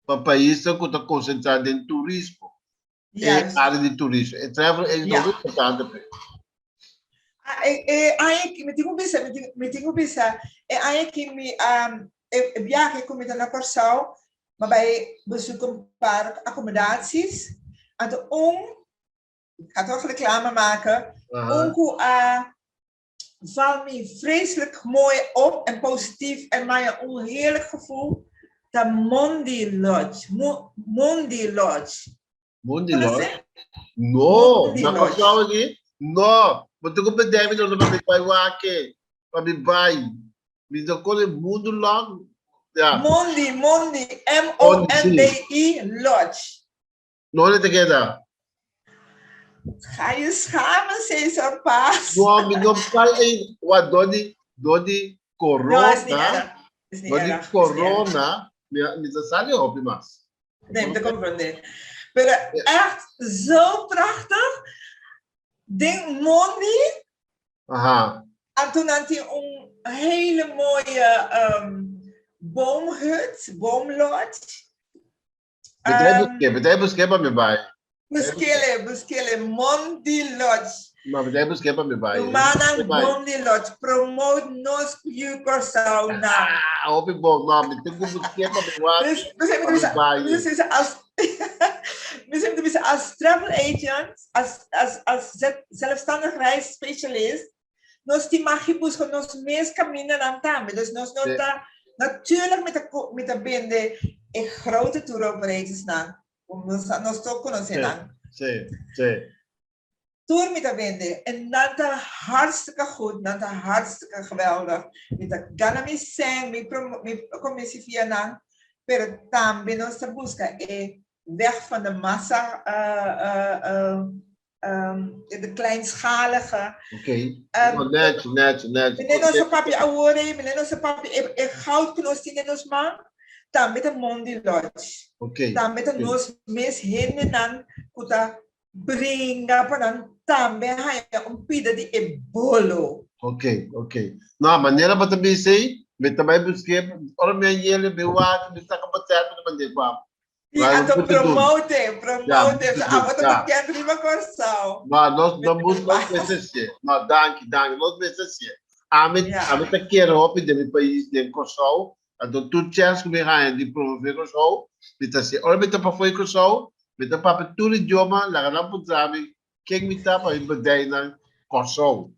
pa paisnan ku ta konsentrá den turismo, e área di turismo. E travel agent ta hopi importante p'e. E e aña aki mi tin ku bisa, mi tin mi tin ku bisa, e aña aki mi a e biahe ku mi ta na Kòrsou, mi a bai bezoek un par akomodaties, anto un, ik ga toch reclame maken, un ku a val mi vreselijk mooi op en positief en maya un heerlijk gevoel, ta Mondi Lodge. Mondi Lodge. Mondi Lodge? No, na Kòrsou aki? No, bo tin ku bedei mi dònde pa mi bai wak e, pa mi bai. Mi ta kore Mundu Lodge. Ja. Mondi, Mondi, M-O-N-D-I Lodge. Donde te keda? Ga je schamen, Cesar Paz. No, mi no bai ei. Wa dor di, dor di No, is niet corona, erg. Is niet dor di erg. Is niet erg. corona, mi, mi ta sali hopi mas. Nee, mi ta comprende. Pero echt zo prachtig. Den mondi. Anto nan tin un hele mooie um, boomhut, boomlodge. Bedrijf busk'é, bedrijf busk'é pa mi bai. Busk'é, busk'é, Mondi Lodge. Ma bedrijf busk'é pa mi bai. Rumannan Mondi Lodge, promote nos yu Kòrsou nan. Ah, hopi bon. No, mi tin ku busk'é pa mi wak. Dus, mi ta bisa, as, mi ta bisa, as travel agent, as, as, as zelfstandig reisspecialist, nos tin mag di buska nos mes kamindanan tambe. Dus nos no ta, natuurlijk mi ta, mi ta bende e grote tour operatorsnan, nos, nos toch konosé nan. Sí, sí. Tur mi ta bende en nan ta hartstikke goed, nan ta hartstikke geweldig. Mi ta gana mi sèn, mi, mi komisi via nan, pero tambe nos ta buska e weg van de massa uh, uh, um, de kleinschalige. Oké. Okay. Um, net, net, net. Meneer nos papi awore, meneer nos papi e, e goud ku nos tin den nos man, tambe ta Mondi Lodge. Oké. Tambe ta nos mes hendenan ku ta bringa pa nan tambe haña un pida di e bolo. Oké, oké. No, manera bo ta bisa ei, mi ta bai busk'é, ora mi a yele, mi wak, mi saka pater, mi ta mand'é ku abo. I anto promote, promote. Abo ta bekend riba Kòrsou. No, nos no nos mester hasié. No, danki, danki. Nos mester hasié. Ami, ami ta kere hopi den mi pais, den Kòrsou. Anto tur chèns ku mi haña di promové Kòrsou, mi ta hasié. Ora mi ta pafó di Kòrsou, mi ta papia tur idioma, laga nan puntra mi ken mi ta pa mi bedei nan Kòrsou.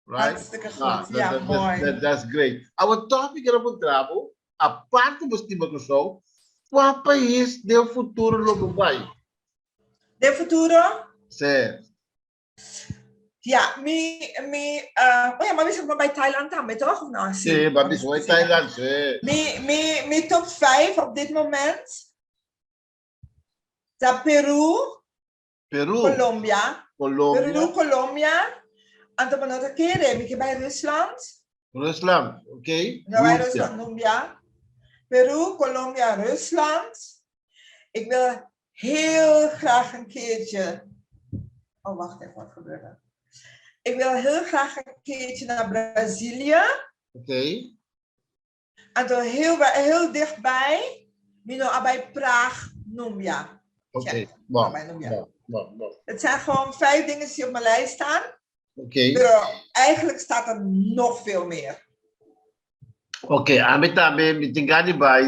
Right? Hartstikke goed. Ja, mooi. That's great. Our topic era puntra bo, aparte bo stima Kòrsou, kua pais den futuro lo bo bai? Den futuro? Sí. Ja, mi, mi, uh, oh ja, maar mi bai Thailand tambe, toch? Of no? Sí, maar mi bai Thailand, sí. Mi, mi, mi top 5 op dit moment ta Peru, Peru. Colombia. Colombia. Peru, Colombia. Anto bo no ta kere, mi ke bai Rusland. Rusland, ok. Mi bai Rusland un bia. Peru, Colombia, Rusland. Ik wil heel graag een keertje. Oh, wacht even, wat gebeurt er? Ik wil heel graag een keertje naar Brazilië. Oké. Anto heel, heel dichtbij, mi no a bai Praag Numbia. Oké, bon, bon, bon, bon. Het zijn gewoon vijf dingen die op mijn lijst staan. Oké. Pero eigenlijk staat er nog veel meer. Oké, ami tambe mi tin gana di bai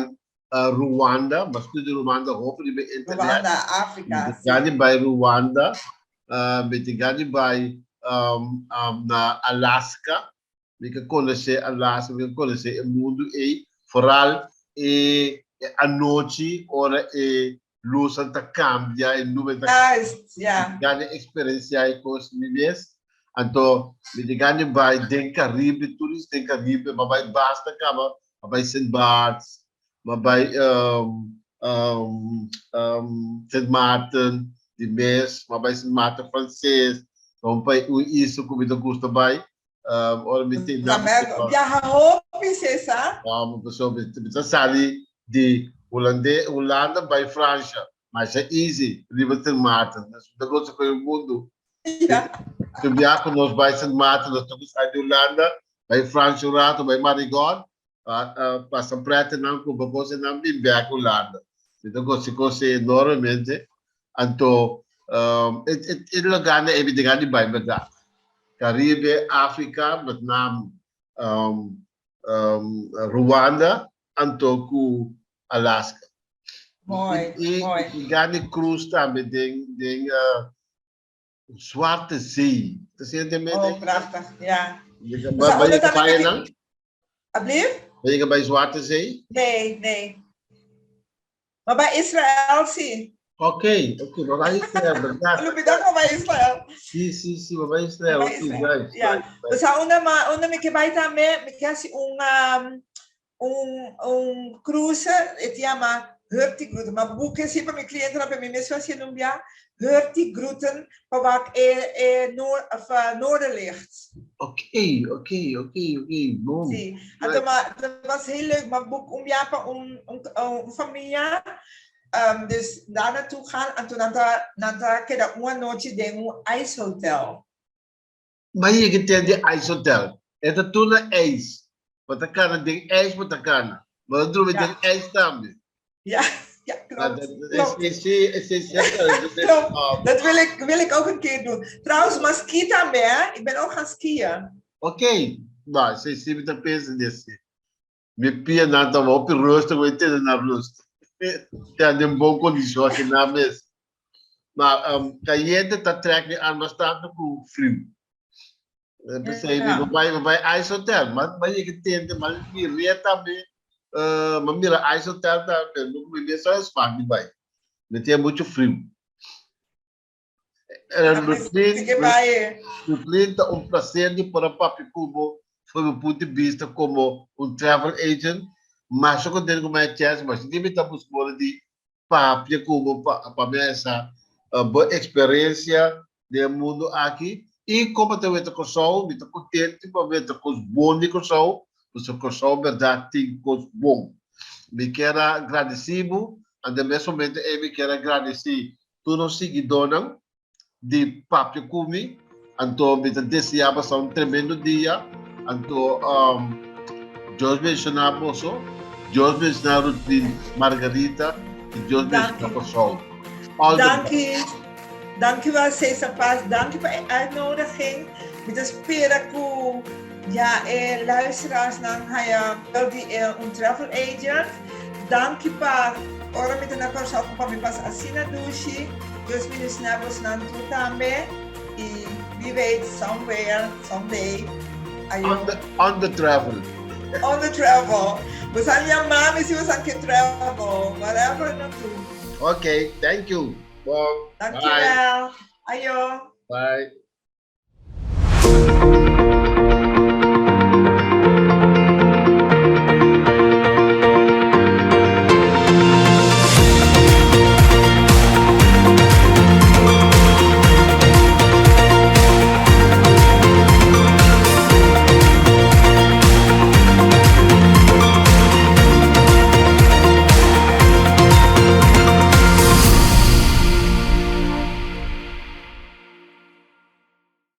uh, Rwanda, m'a studia Rwanda hopi riba internet. Rwanda, Afrika. Mi tin gana di bai Rwanda, uh, mi tin gana di bai um, um, na Alaska. Mi ke konosé Alaska, mi ke konosé e mundu ei, foral e anochi ora e lusnan ta kambia, e nubes ta Juist, ja. Mi gana eksperensiá e kos mi mes. Anto mi tin gana di bai den Caribe, tur is den Caribe, m'a bai basta caba, m'a bai Sint Barts, m'a bai Sint Maarten di mes, m'a bai Sint Maarten Frances, ta un pai un isla cu mi ta gusta bai. Ora mi tin na Biaha hopi, Cesar. No, pasobra mi ta sali di Hulande, Hulanda bai Francia, masha easy riba Sint Maarten. Dus mi ta gosa cu e mundu. Su biaha cu nos bai Sint Maarten, nos ta cu sali di Hulanda, bai Francia un rato, bai Marigot, pasa pretenan, cumpra cosnan, bin bek Hulanda. Mi ta gosa cos enormemente. Anto, e lugarnan ei mi tin gana di bai berdad. Caribe, Africa, met name Rwanda, anto cu Alaska. Mooi, mooi. I mi gana di cruise tambe den den Zwarte Zee. Ta siente me? Oh, prachtig, ja. Ba yega bai einan? Alblief? Ba yega bai Zwarte Zee? Nee, nee. Maar bij Israël sí. Oké, oké, maar bij Israël, berdad. Lubida ku bai Israël. Sí, sí, sí, maar bij Israël, Bij oké, Israël, nice, ja. nice, nice. Dus unda ma unda mi ke bai tambe, mi ke hasi un um, un un cruise, e ta yama Hurtigruten. Ma buke si pa mi clientenan, pa mi mes haciendo un bia, Hurtigruten pa wak e e noor of Noorderlicht. Oké, oké, oké, oké, bon. Sí, anto ma dat was heel leuk, ma boek un bia pa un un un famia, um, dus daar naartoe gaan, anto nan ta nan ta keda un anochi den un ijshotel. Ma yega te di ijs hotel. E ta tur na ijs. Bo ta kana den ijs bo ta kana. Bo ta drumi den ijs tambe. Ja, ja, klopt. Klopt. Klopt. Dat wil ik, wil ik ook een keer doen. Trouwens, maar ski tambe, hè? Ik ben ook gaan skiën. Oké. Nou, si si mi ta pensa di así. Mi pianan ta hopi rustig, mi tene nan rustig. Ta den bon kondishon aki nan mes. Maar um, kayente ta trek mi aan mas tantu ku friu. P'esei mi no bai, mi bai Ice Hotel. Ma ma yega tende, ma mir'é tambe, uh, ma mira Ice Hotel tambe, pero no ku mi mes a smak di bai. Mi tin muchu friu. Rutlin, ta un placer di por a papia cu bo for mi punto di bista como un travel agent. Masha contento cu mi a chance, masha di mi ta busca ora di papia cu bo pa mi a sa bo experiencia den e mundo aki y como ta weta Corsou. Mi ta contento pa weta cos bon di Corsou, pasobra Corsou berdad tin cos bon. Mi kier a gradici bo, and den mes momento ey mi kier a gradici Tur nos siguidónan di Papia Ku Mi, anto mi ta deseá pasa un tremendo dia, anto Dios benshoná boso, Dios benshoná Rutlin Margarita i Dios benshoná Kòrsou. All the best. Danki, danki wel Cesar Paz, danki pa e uitnodiging. Mi ta spera ku ya e luisteraarsnan haya bel di e un travel agent. Danki pa ora mi ta na Kòrsou ku pa mi pasa asina dushi. Dios bendiciona bosnan tur tambe y wie weet somewhere, someday. Ayo. On the, on the travel. On the travel. Bosan yama mi si bosan ke travel. Whatever na tu. Okay, thank you. Bon, Dankjewel. Ayo. Bye.